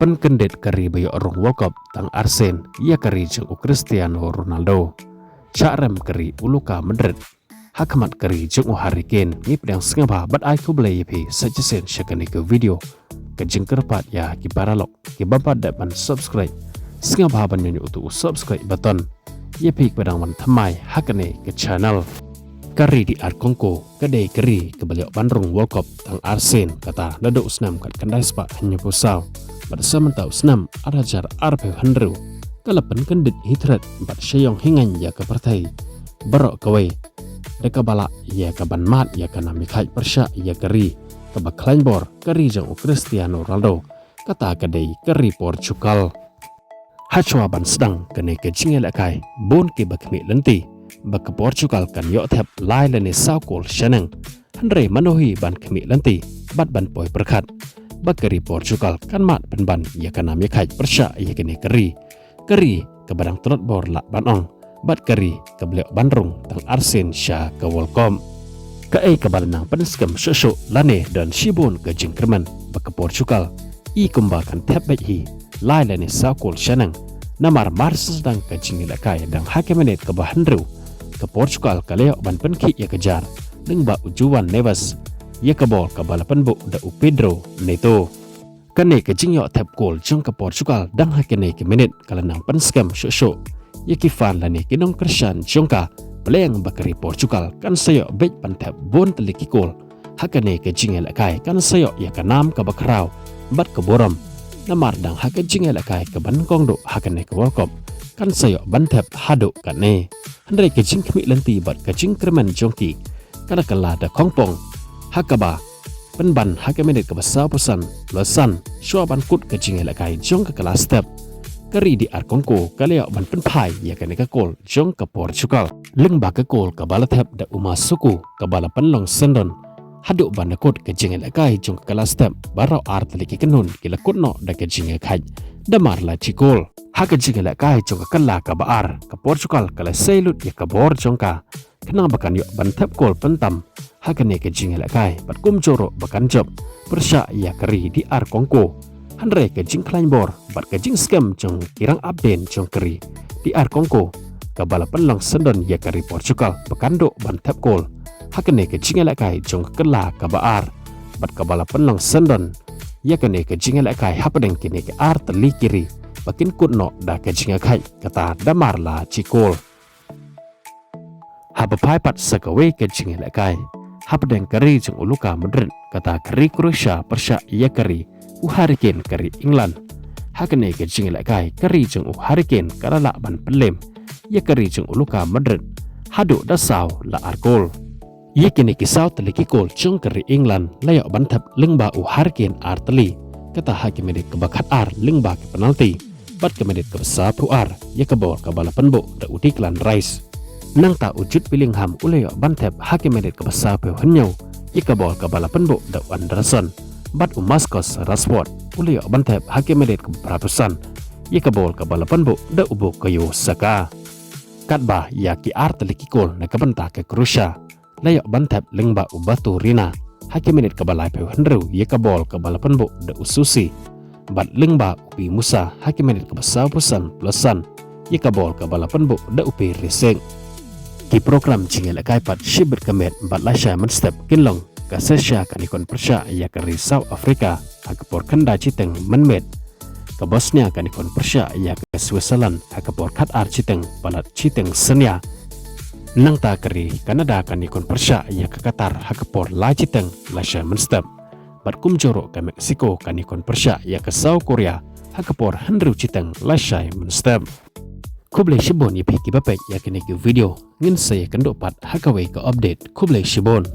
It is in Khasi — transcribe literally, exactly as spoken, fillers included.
Pynkyndit ka ri ba ïoh rung World Cup tang arsien ïa ka ri jong u Cristiano Ronaldo. Shah rem ka ri u Luka Modric ha khmat ka ri jong u Harry Kane. Ngi pdiang sngewbha bad ai khublei ïa phi sa shisien sha kane ka video. Ka jingkyrpad ïa ki paralok kiba pat dep ban subscribe, sngewbha ban ñion ïa utu u subscribe button. Ïa phi kiba dang wan thymmai ha kane ka channel. Ka ri D R Congo ka dei ka ri kaba la ïoh ban rung World Cup tang arsien, kata naduh u snem khatkhyndai spah hynñiewphew saw. Bad sa mynta u snem arhajar arphew hynriew ka la pynkyndit hi thret bad sha ïong hi ngaiñ ïa ka pyrthei baroh kawei da kaba lah ïa ka ban mad ïa ka nam ïa khaid pyrshah ïa ka ri kaba khlaiñ bor, ka ri jong u Cristiano Ronaldo, kata ka dei ka ri Portugal. Hashwa ban sdang kane ka jingïalehkai, bun kiba khmih lynti ba ka Portugal kan ïoh thep lai lane saw kol shaneng. Hynrei mano hi ban khmih lynti bad ban poi pyrkhat ba ka ri Portugal kan mad pynban ïa ka nam ïa khaid pyrshah ïa kane ka ri, ka ri kaba dang tlot bor lah ban ong, bad ka ri kaba la ïoh ban rung tang arsien sha ka World Cup. Kaei kaba la nang pynskhem shuh shuh lane don shibun ka jingkyrmen ba ka Portugal i kumba kan thep beit hi lai lane saw kol shaneng. Namar mar sdang ka jingïalehkai dang ha ka minit kaba hynriew, ka Portugal ka la ïoh ban pynkhih ïa ka jar lyngba u João Neves ïa ka bol kaba la pynbuh da u Pedro Neto. Kane ka jingïoh thep kol jong ka Portugal dang ha kane ka minit ka la nang pynskhem shuh shuh ïa ki fan lane ki nongkyrshan jong ka, pyrshang ba ka ri Portugal kan sa ïoh beit ban thep bun tylli ki kol ha kane ka jingïalehkai, kan sa ïoh ïa ka nam kaba khraw bad ka burom. Namar dang ha ka jingïalehkai kaba nyngkong duh ha kane ka World Cup kan sa ïoh ban thep haduh katne. Hynrei ka jingkhmih lynti bad ka jingkyrmen jong ki ka la kylla da khongpong ha kaba pynban ha ka minit kaba sawphew san plus san, shuwa ban kut ka jingïalehkai jong ka kylla step, ka ri D R Congo ka la ïoh ban pynphai ïa kane ka kol jong ka Portugal lyngba ka kol kaba la thep da u Massaku kaba la pynlong syndon. Haduh ban da kut ka jingïalehkai jong ka kylla step, baroh ar tylli ki kynhun ki la kut noh da ka jingïakhaid da mar lai shi kol. Ha ka jingïalehkai jong ka kylla kaba ar, ka Portugal ka la sei lut ïa ka bor jong ka khnang ba kan ïoh ban thep kol pyntam ha kane ka jingïalehkai bad kumjuh ruh ba kan jop pyrshah ïa ka ri D R Congo. Hynrei ka jingkhlaiñ bor bad ka jingskhem jong ki rangapdien jong ka ri D R Congo kaba la pynlong syndon ïa ka ri Portugal ba kan duh ban thep kol ha kane ka jingïalehkai jong ka kylla kaba ar, bad kaba la pynlong syndon ïa kane ka jingïalehkai hapdeng kine ki ar tylli ki ri ba kin kut noh da ka jingïakhaid kata da mar lai shi kol. Haba phai pat sa kawei ka jingïalehkai hapdeng ka ri jong u Luka Modric, kata ka ri Croatia pyrshah ïa ka ri u Harry Kane ka ri England. Ha kane ka jingïalehkai ka ri jong u Harry Kane ka la lah ban pynlem ïa ka ri jong u Luka Modric haduh da saw la ar kol. Ïa kine ki saw tylli ki kol jong ka ri England la ïoh ban thep lyngba u Harry Kane ar tylli, kata ha ka minit kaba khatar lyngba ka penalti bad ka minit kaba sawphew ar ïa ka bol kaba la pynbuh da u Declan Rice. Nangta u Jude Bellingham u la ïoh ban thep ha ka minit kaba sawphew hynñiew ïa ka bol kaba la pynbuh da u Anderson, bad u Marcus Rashford u la ïoh ban thep ha ka minit kaba phraphew san ïa ka bol kaba la pynbuh da u Bukayo Saka. Katba ïa ki ar tylli ki kol na ka bynta ka Croatia la ïoh ban thep lyngba u Baturina ha ka minit kaba laiphew hynriew ïa ka bol kaba la pynbuh da u Susi, bad lyngba u Pi Musa ha ka minit kaba sawphew san plus san ïa ka bol kaba la pynbuh da u Perisic. Ki program jingïalehkai pat shibit ka miet bad lashai mynstep kin long ka Sesha kan ïakynduh pyrshah ïa ka ri South Africa ha ka por khyndai shiteng mynmiet, ka Bosnia kan ïakynduh pyrshah ïa ka Switzerland ha ka por khatar shiteng palat shiteng synñia. Nangta ka ri Canada kan ïakynduh pyrshah ïa ka Qatar ha ka por lai shiteng lashai mynstep, bad kumjuh ruh ka Mexico kan ïakynduh pyrshah ïa ka South Korea ha ka por hynriew shiteng lashai mynstep. Khublei shibun ïa phi kiba peit ïa kine ki video. Ngin sa ïakynduh pat ha kawei ka update. Khublei shibun.